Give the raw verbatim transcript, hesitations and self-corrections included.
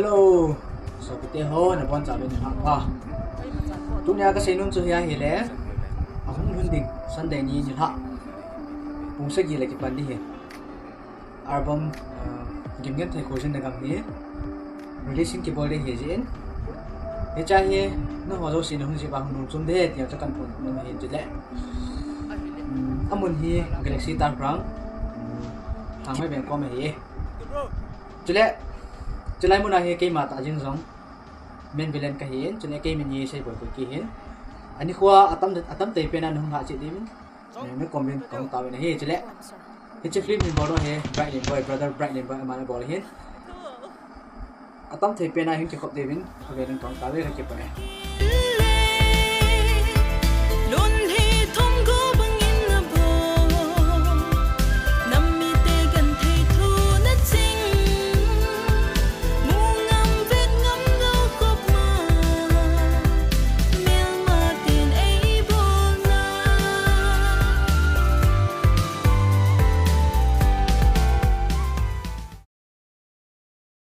Hello, sopite ho, nabonchauvin nilhah pha. Tunia kaseinom chu hi ahile, ahung lhun ding Sunday ni nilhah pung sagi le kipan ding ahi. Album, ah, Gimgenthei Kholjinna Gam hi release in kibol ding ahi jeh in, hiche hi nangho jouse nahung jeh uva hung nungchom ding ahi tia chu kaphon nom ahi. Chule, um, amun hi Galaxy Tarphrang, um, Thangmai Veng kom ahi. Chule, chulai muna hi keima tah jeng jong main villain kahin, chule kei min hi Seiboi Kuki ahin. Anikhoa atam, atam tei pena nahung lhah cheh diuvin, eh, nakomin kahung taovin ahi. Chule, hiche film hin bol hi Bright Lenboi, brother Bright Lenboi aman abol ahin. Atam thei pena hin kikhop diuvin, avelin kahung taove, kakipah e.